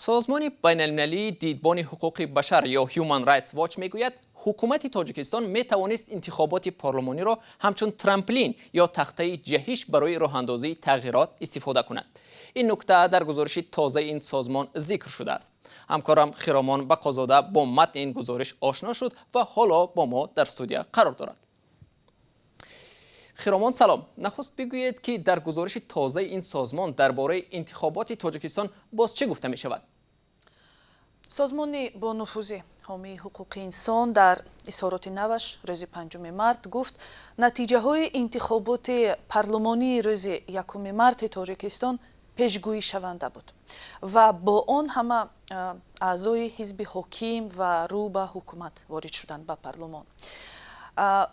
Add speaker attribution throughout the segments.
Speaker 1: Созмони байналмилалии Дидбони ҳуқуқи башар ё Human Rights Watch мегӯяд, ҳукумати Тоҷикистон метавонист интихоботи парлумониро ҳамчун трамплин ё тахтаи ҷаҳиш барои роҳандозии тағйирот истифода кунад. Ин нукта дар гузориши тозаи ин созмон зикр шудааст. Ҳамкорам Хиромон Бақозода бо матни ин гузориш ошно шуд ва ҳоло бо мо дар студия қарор дорад. Хиромон, салом. Нахуст бигӯед, ки дар гузориши тозаи ин созмон дар бораи интихоботи Тоҷикистон боз чӣ гуфта мешавад?
Speaker 2: Созмони бонуфузи ҳомии ҳуқуқи инсон дар изҳороти наваш рӯзи 5 март гуфт, натиҷаҳои интихоботи парлумонии рӯзи 1 марти Тоҷикистон пешгӯишаванда буд ва бо он ҳама аъзои ҳизби ҳоким ва рӯ ба ҳукумат ворид шуданд ба парлумон.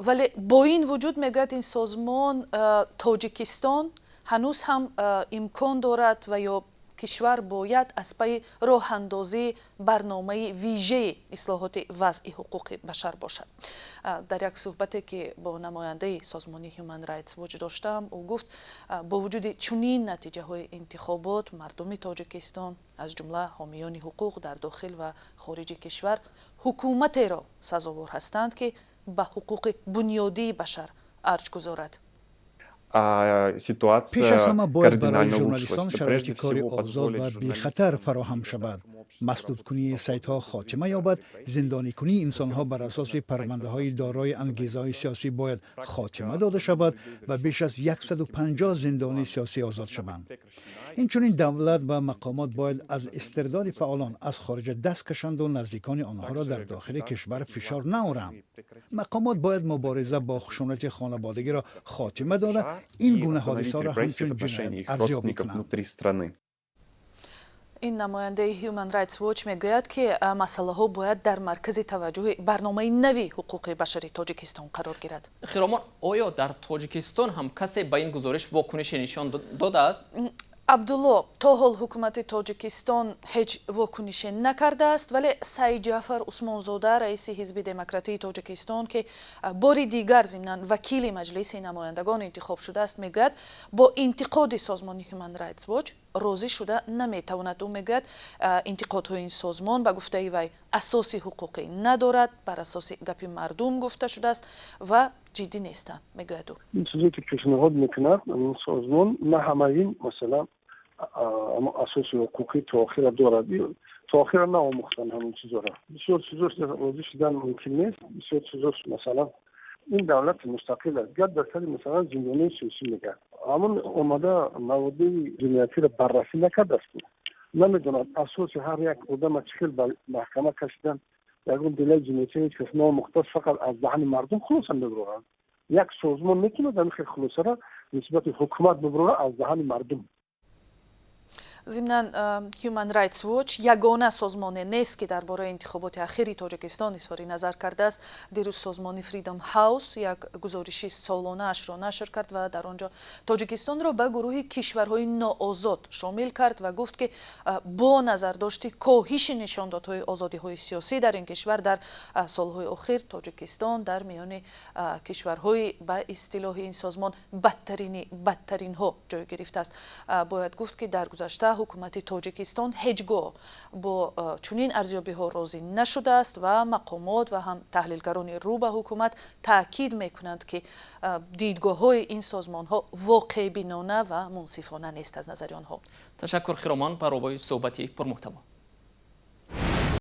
Speaker 2: Вале бо ин вуҷуд, мегӯяд ин созмон, Тоҷикистон ҳанӯз ҳам имкон дорад ва ё кишвар бояд аз пайи роҳандозии барномаи вижаи ислоҳоти вазъи ҳуқуқи башар бошад. Дар як суҳбате, ки бо намояндаи созмони Human Rights Watch доштам, ӯ гуфт, бо вуҷуди чунин натиҷаҳои интихобот мардуми Тоҷикистон, аз ҷумла ҳомиёни ҳуқуқ дар дохил ва хориҷи кишвар, ҳукуматеро сазовор ҳастанд, ки ба ҳуқуқи бунёдии башар арҷ гузорад.
Speaker 3: Ситуация
Speaker 4: Пеш аз ҳама бояд барои журналистон шароити кори озод ва бехатар фароҳам шавад, масдудкунии сайтҳо хотима ёбад, зиндоникунии инсонҳо бар асоси парвандаҳои дорои ангезаҳои сиёсӣ бояд хотима дода шавад ва беш аз 150 зиндонии сиёсӣ озод шаванд. Инчунин давлат ва мақомот бояд аз истирдоди фаъолон аз хориҷа даст кашанду наздикони онҳоро дар дохили кишвар фишор наоранд. Мақомот бояд мубориза бо хушунати хонаводагиро хотима дода, ин гуна ҳодисаро ҳамчун ҷиноят арзёбӣ кунанд.
Speaker 2: Ин намояндаи Human Rights Watch мегӯяд, ки масъалаҳо бояд дар маркази таваҷҷӯҳи барномаи нави ҳуқуқи башари Тоҷикистон қарор гирад.
Speaker 1: Хиромон, оё дар Тоҷикистон ҳам касе ба ин гузориш вокунише нишон додааст?
Speaker 2: Абдулло, то ҳол ҳукумати Тоҷикистон ҳеҷ вокунише накардааст, вале Саидҷаъфар Усмонзода, раиси Ҳизби демократии Тоҷикистон, ки бори дигар зимнан вакили Маҷлиси намояндагон интихоб шудааст, мегӯяд, бо интиқоди созмони Human Rights Watch розӣ шуда наметавонад. Ӯ мегӯяд, интиқодҳои ин созмон, ба гуфтаи вай, асоси ҳуқуқӣ надорад, бар асоси гапи мардум гуфта шудааст ва ҷиддӣ нестанд, мегӯяд ӯ.
Speaker 5: Ин чизе ки пешниҳод мекунад ин созмон, на ҳамаи ин масалан асоси ҳуқуқӣ то охира дорад. То охира наомӯхтан ҳамин чизоро. Бисёр чизош розӣ шудан мумкин нест. Бисёр чизош, масалан, ин давлати мустақил аст. Гап дар сари, масалан, зиндонии сиёсӣ мегӯяд. Ҳамон омада маводии ҷиноятиро баррасӣ накардааст, намедонад асоси ҳар як одама чӣ хел ба маҳкама кашидан. Ягон делаи ҷиноятӣ ҳеҷ кас наомӯхтааст, фақат аз даҳани мардум хулоса мебуроранд. Як созмон метавонад ҳамин хел хулосаро нисбати ҳукумат бибурора аз даҳани мардум?
Speaker 2: Зимнан, Human Rights Watch ягона созмоне нест, ки дар бораи интихоботи ахири Тоҷикистон изҳори назар кардааст. Дирӯз созмони Freedom House як гузориши солонаашро нашр кард ва дар он ҷо Тоҷикистонро ба гурӯҳи кишварҳои ноозод шомил кард ва гуфт, ки бо назардошти коҳиши нишондодҳои озодиҳои сиёсӣ дар ин кишвар дар солҳои охир, Тоҷикистон дар миёни кишварҳои, ба истилоҳи ин созмон, бадтарини бадтаринҳо ҷой гирифтааст. Бояд гуфт, ки дар гузашта ҳукумати Тоҷикистон ҳеҷ гоҳ бо чунин арзёбиҳо розӣ нашудааст ва мақомот ва ҳам таҳлилгарони рӯ ба ҳукумат таъкид мекунанд, ки дидгоҳҳои ин созмонҳо воқеъбинона ва мунсифона нест аз назари онҳо.
Speaker 1: Ташаккур, Хиромон, баробари суҳбати пурмуҳтаво.